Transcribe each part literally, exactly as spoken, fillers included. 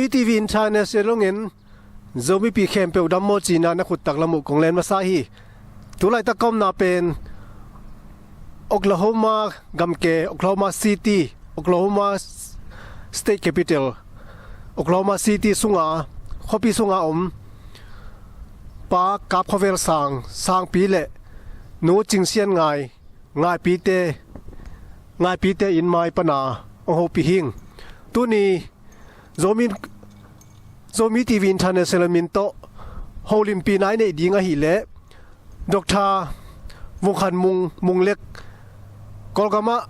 T V International hong en Zomipi khempeuh dam maw cihna na khuttak lam uh kong len masa hi. Tulaitak ka omna pen Oklahoma gamke, Oklahoma City, Oklahoma State Capital, Oklahoma City sunga, khuapi sunga om Pa Kap Khuavel Sang, Sangpi le Nu Cing Sian Ngai, Ngaipite, Ngaipite inn mai pana hong hopih hing. Tuni Zomi, Zomi T V International min tawh holimpihna i neih ding ahih leh Doctor Vung Khan Mung, Mung Lek, Kawlgamah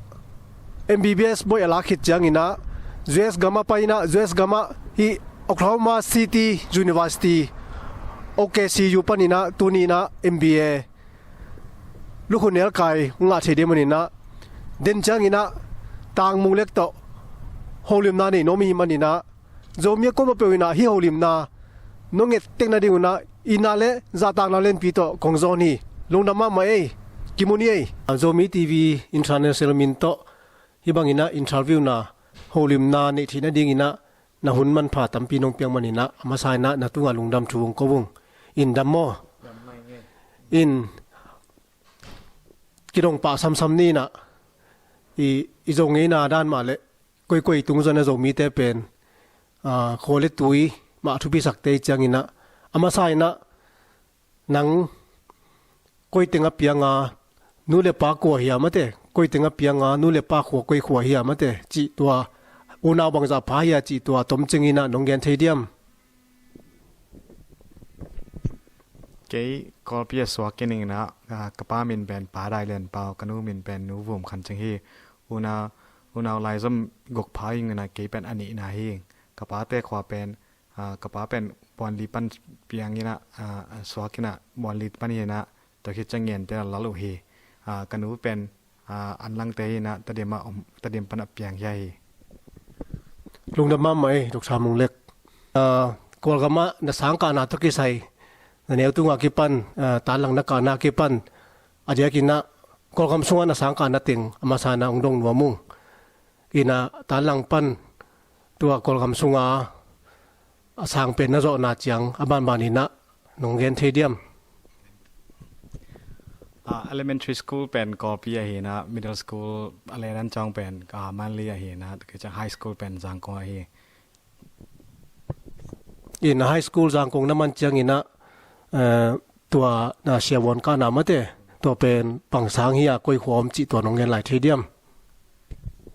M B B S bawi a lak khit cianginah U S gamah painah U S gamah hih Oklahoma City University, O K C U paninah tuninah M B A lukhu nelkai ngah thei ding maninah, den cianginah Tang Mung Lek tawh holimna nei nuam i hih maninah, Zomi a kuamah peuh inah hih holimna nong et tek nadingunah itna le zahtakna lenpi tawh kong zawn hi. Lungdam mahmah ei. Kimu ni ei. Zomi T V International min tawh hih banginah interview na, holimna neih theih nadinginah na hun manpha tampi nong piak maninah a masa inah na tungah lungdam thu hong ko ung. In dam maw? In kidong pah samsam ni inah i, i Zo ngeina dan mah le koikoi tung zong a Zomite pen, ah, khua le tui mah thupisakte i cianginah a masa inah nang koi teng a pianga nu le pa kua hi a mate, koi teng a pianga nu le pa khua koi khua hi a mate cih tua, unau bangzah pha hi a cih tua tom cing inah nong gen thei diam? Kei Kawlpi a suak kei ning inah, ah, ka pa min pen Pa Dai Lian Pau, ka nu min pen Nu Vum Khan Cing hi. Unau, unau laizom guk pha ing inah kei pen a nihna hi. Ka pate khua pen, ah, ka pa pen Buanli pan piang inah, ah, suak inah Buanli pan hi inah, tua khit ciang Ngente a lal uh hi. Ah, ka nu pen, ah, Anlangte hi inah Tedim ah om, Tedim pan a piang hi a hi. Lungdam mahmah ei, Doctor Mung Lek. Ah, Kawlgamah na sangkahna tawh kisai na neu tungah kipan, ah, tanlang na kahna kipan a diakinah Kawlgam sungah na sangkahna teng a masa inah hong dong nuam ung. Inah tanlang pan tua Kawlgam sunga a sang pen na zawhna ciang a banban inah nong gen thei diam? Ah, elementary school pen Kawlpi ahi inah, middle school a lenan cawng pen, ah, Manli ahi inah, tua khit ciang high school pen Zangkong ahi. In high school Zangkong na man cianginah, eh, tua na siavuan kahna mate, tua pen bang sang hi a koi khua om cih tua nong gen lai thei diam?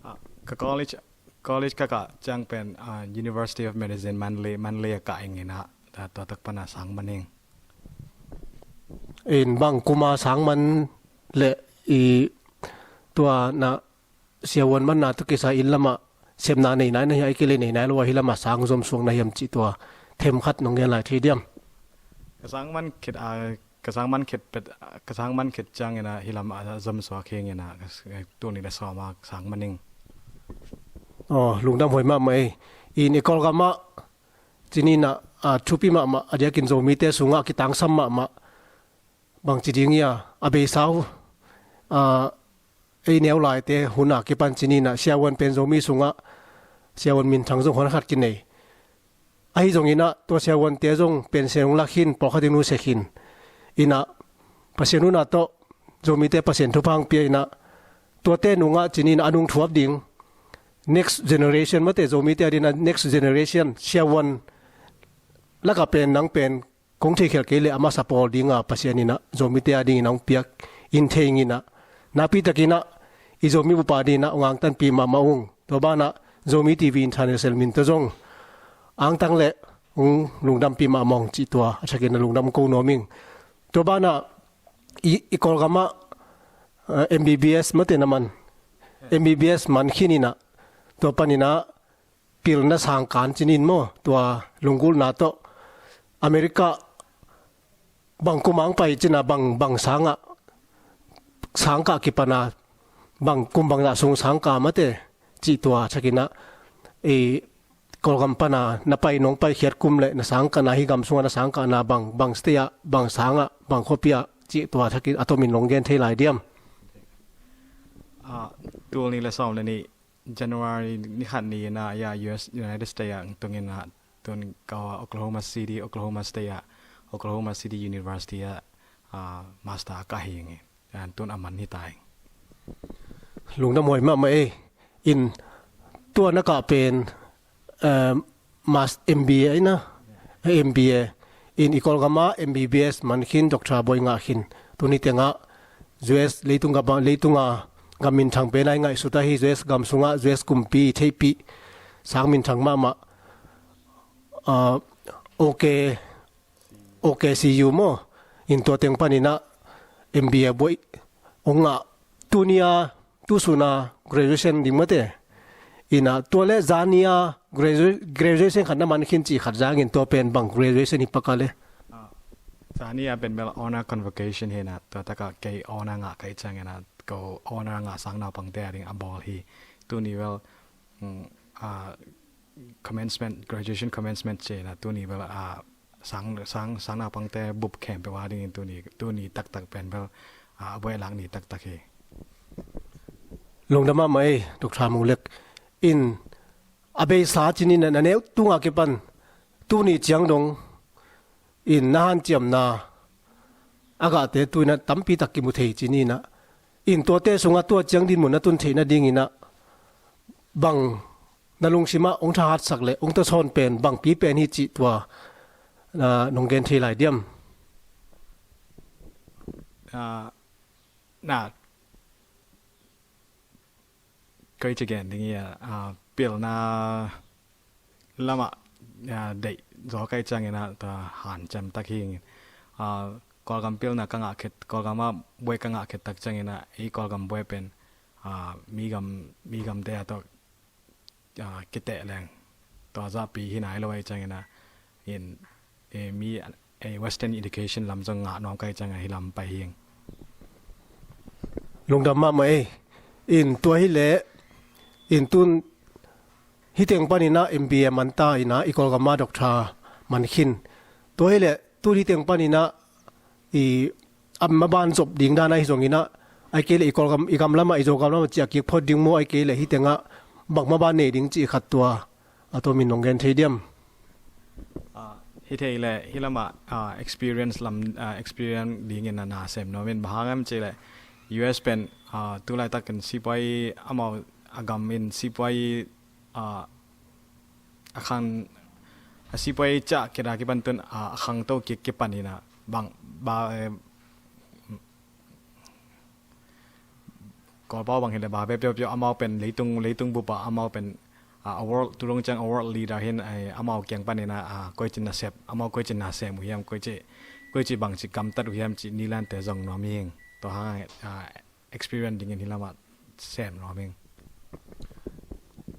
Ah, ka college, college ka kah ciang pen, ah, University of Medicine Manli, Manli a kah ing inah, tua, tua tak pana sang man ing. In bang kuma sang man le i tua na siavuan manna tawh kisai inn lamah sepna nei nai na hia, ahih kei leh nei nai lo a hih lamah sang zom suak na hiam cih tua themkhat nong gen lai thei diam? Ka sang man khit a, ka sang man khit pet, ka sang man khit cianginah hih lamah zom suak hi inginah, ka s-, tul nih le sawm a sang man ing. Aw, lungdam huai mahmah ei. In i Kawlgamah cininah, ah, thupi mahmah, a diakin Zomite sungah kitangsam mahmah bangci ding hia, a beisa uh, ah, ei neu laite hun a kipan cininah siavuan pen Zomi sungah siavuan minthang zong huan khat kinei. Ahi zonginah tua siavuante zong pension hong lak khin, pawlkhat in nusia khin. Inah Pasian nunah tawh Zomite Pasian thupha hong pia inah tuate nungah cininah a nungthuap ding next generation mate, Zomite a dinah next generation siavuan lakah pen nang pen kong theikhial kei leh a masa pawl dinga Pasian inah Zomite a dingin a hong piak in thei inginah, nakpitakinah i Zomi upa dinah hong angtanpih mahmah ung. Tua banah Zomi T V International min tawh zong angtang le hong lungdampih mahmah ung cih tua a thakin a lungdam ko nuam ing. Tua banah i, i Kawlgamah, eh, M B B S mate na man, M B B S man khin inah tua paninah pilna sangkan cinin maw, tua lunggulhna tawh America bang kum ang pai cina, bang, bang sangah, sangkah kipana, bang kum bangzah sung sangkah mate cih tua thakinah i Kawlgam pana na pai, nong paikhiat kum le na sangkahna, hih gam sungah na sangkahna bang, bang state ah, bang sangah, bang khuapi ah cih tua thakin a tomin nong gen thei lai diam? Ah, tul nih le sawm le nih January ni khat ni inah, ya, U S, United States ah tungin ah, Tun ka Oklahoma City, Oklahoma State ah, Oklahoma City University ah, ah, master ka hi nge. An tun a man hi tai. Lungdam huai mahmah ei. In tua na kah pen, eh, mas M B A ina, M B A in i Kawlgam ah M B B S man khin, doctor bawi ngah khin. Tuni tengah U S leitung gam, leitung a gam minthang pen a i ngaihsut ahi, U S gam sungah U S kumpi theihpih sang minthang mahmah. Ah, OK, OK C U maw, in tua teng paninah M B A buaih ong ngah, tunia tusuna graduation ding mate. Inah tua le zania gradua-, graduation khat na man khin cih khat zangin tua pen bang graduation hi paka le? Ah, zania pen bel honor convocation hi inah, tua taka kei honor ngah kai ciangin ah ko honor ngah sang naupangte a ding a bawl hi. Tuni bel, mm, ah, commencement, graduation commencement ci inah tuni bel, ah, sang, sang, sang naupangte bup khempeuh a dingin tuni, tuni taktak pen bel, ah, a buailak ni taktak hi. Lungdam mahmah ei, Doctor Mung Lek. In a beisa cinin na neu tunga kipan tuni ciang dong in na hanciamna a gahte tuinah tampi tak kimu thei cininah. In tuate sungah tua ciang dinmun na tun theih nadinginah bang na lungsimah ong thahatsak le ong tasawn pen bangpi pen hi cih tua, ah, nong gen thei lai diam? Ah, na, koi ci gen ding ia, ah, pilna lamah, ah, deih zaw kai ciangin ah tua hanciam tak hi. Ah, Kawlgam pilna ka ngah khit, Kawlgam ah buai ka ngah khit tak ciangin ah ei Kawlgam buai pen, ah, mi gam, mi gamte a tawh, ah, kiteh leng tua zahpi hi nai lo ahi ciangin ah in, eh, mi, eh, Western education lam zong ngah nuam kai ciangin ah hi lam pai hing. Lungdam mahmah ei. In tua hileh in tun hiteng paninah M B A man ta inah i Kawlgam ah doctor man khin. Tua hileh tun hiteng paninah i a maban zop ding dan ahi zonginah, ai kei le i Kawlgam, i gam lamah, i Zogam lamah ciah kik phot ding maw, ai kei le hitengah bang maban nei ding cih khat tua a tuamin nong gen thei diam? Ah, hi thei le hi lamah, ah, experience lam, ah, experience dingin na na sem nuamin, bang hang hiam cih le U S pen, ah, tu laitakin sipuai, amau a gam in sipuai, ah, a khang, a sipuai ciah kida kipan tun, ah, a khangto kik kipan inah bang ba, eh, Kawlpau bang hileh ba bia piaupiau, amau pen leitung, leitung bupa amau pen, ah, a world, tu dong ciang a world leader hin, eh, amau kiang paninah, ah, koici nasep, amau koici nasem uh hiam, koici, koici bangci gamtat uh hiam cih nilante zong nuam hing. Tua hang, ah, experience dingin hi lamah sem nuam hing.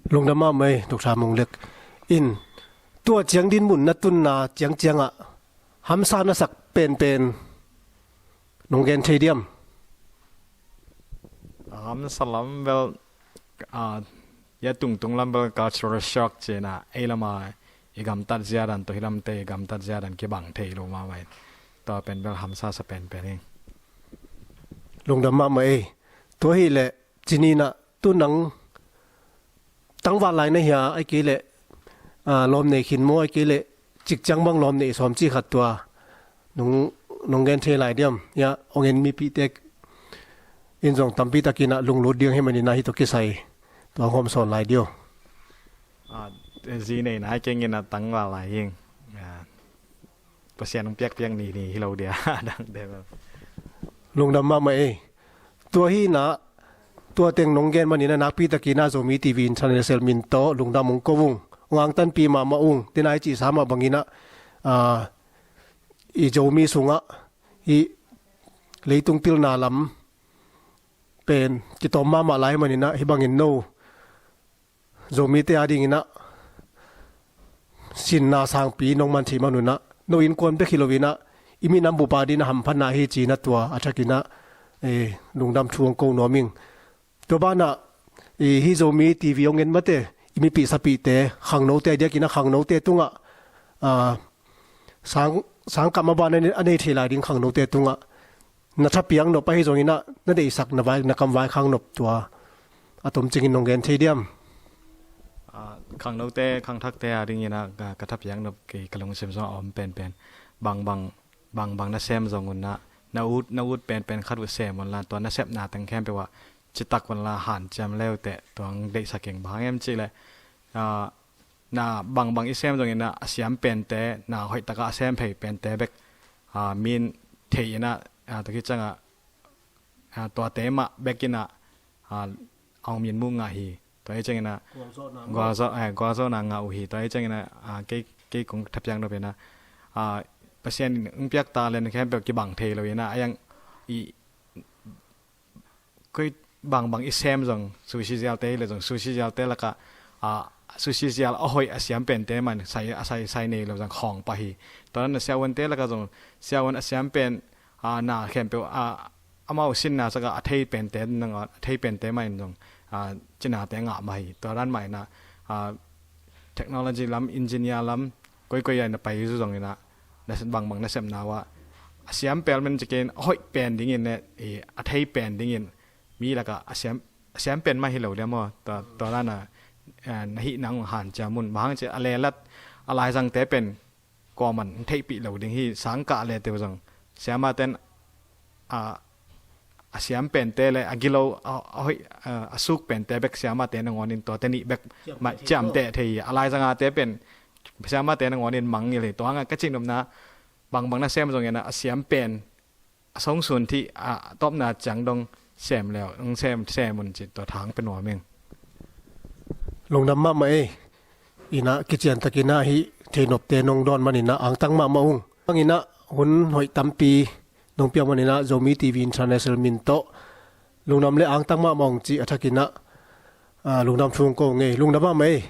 Lungdam mahmah ei, Doctor Mung Lek. In tua ciang dinmun na tunna ciangciangah hamsa na sak penpen nong gen thei diam? Hamsa lam bel, ah, ya tungtung lam bel cultural shock ci inah ei lama i gamtat ziadan tawh hi lamte i gamtat ziadan kibang thei lo mahmah in. Tua pen bel hamsa sa penpen hi. Lungdam mahmah ei. Tua hileh cininah tu nang tangval lai na hia, ai kei leh, ah, lawm nei khin maw, ai kei leh cikciang bang lawm nei sawm cih khat tua nong, nong gen thei lai diam? Ya, ong en mipihte in zong tampi takinah lunglut ding hi maninah hi tawh kisai tua hawm sawn lai diam? Ah, zi nei nai kengin a tangval lai hing. Ah, Pasian hong piakpiak ni, ni hi lo dia. Dang de bel. Lungdam mahmah ei. Tua hinah, tua teng nong gen maninah nakpi takinah Zomi T V International min tawh lungdam hong ko ung. Hong angtanpih mahmah ung. Tena i cihsa mah banginah, ah, i Zomi sungah i leitung pilna lam pen kitawm mahmah lai maninah hih bangin no Zomite a dinginah sinna sangpi nong man theih manunah no innkuan bek hi loinah i minam bupa dinah hamphatna hi cinah tua a thakinah, eh, lungdam thu hong ko nuam ing. Tua banah, eh, hih Zomi T V hong en mate i mipih sapihte, khangnote a diakinah khangnote tungah, ah, sang, sangkah maban a nei thei lai ding khangnote tungah na thapiak nop ahi zonginah na deihsak na vai, na kamvai khang nop tua a tomcingin nong gen thei diam? Ah, Khangnote khangthakte a dingin ah ka, ka thapiak nop, kei ka lungsim sungah a om penpen, bangbang bangbang na sem zong un ah, na ut na ut penpen khat uh sem un la, tua na sepna teng khempeuh ah citak un la, hanciam leuteh tua hong deihsak ing. Bang hang hiam cihleh, ah, na bangbang i sem zongin ah, a siam pente, na hoih takah a sem phei pente bek, ah, min thei in ah, ah, tua khit ciangah, ah, tuate mah bek in ah, ah, a hong min mu ngah hi. Tua hi ciangin ah, gualzawhna ngah, gualzawh, eh, gualzawhna ngah uh hi. Tua hi ciangin ah, ah, kei, kei kong thapiak nop in ah, ah, Pasian in hong piak talent khempeuh kibang thei lo in ah, a yang i koi bangbang i sem zong, sushi zialte hi le zong, sushi zialte lakah, ah, sushi zial a hoih a siam pente mah in sai, a sai, sai nei lo zong khawng pah hi. Tua dan a siavuante lakah zong, siavuan a siam pen, ah, na khempeuh, ah, amau sinna saka a thei pente nang, a thei pente mah in zong, ah, cinate ngah mah hi. Tua dan mah in ah, ah, technology lam, engineer lam, koikoi a na pai zu zongin ah, na bangbang na sepna uh ah, a siam pel men cikin a hoih pen dingin le, i, a thei pen dingin, mi lakah a siam, a siam pen mah hi lo dia maw? Tua, tua dan a, eh, na hih nang hanciam un. Bang hang ciah a lelat, a laizangte pen kuaman theihpih lo ding hi. Sangkah le teu zong siamaten, a, a siam pente le a gilo, a, a hoih, a, a suk pente bek siamate nangawnin tuate nih bek ciamteh thei hi. A laizangate pen siamate nangawnin mangngilh hi. Tua hangah ka cihnopna, bangbang na sem zongin ah, a siam pen a songsun thih a tawpna ciang dong sem leu, hong sem, sem un ci, tua thang pe nuam ing. Lungdam mahmah ei. Inah kiciantakinah hih theinopte nong dawn maninah angtang mahmah ung. Banginah hun hoih tampi nong piak maninah Zomi T V International min tawh lungdam le angtang mahmah ung ci a thakinah, ah, lungdam thu ko ngei. Lungdam mahmah ei.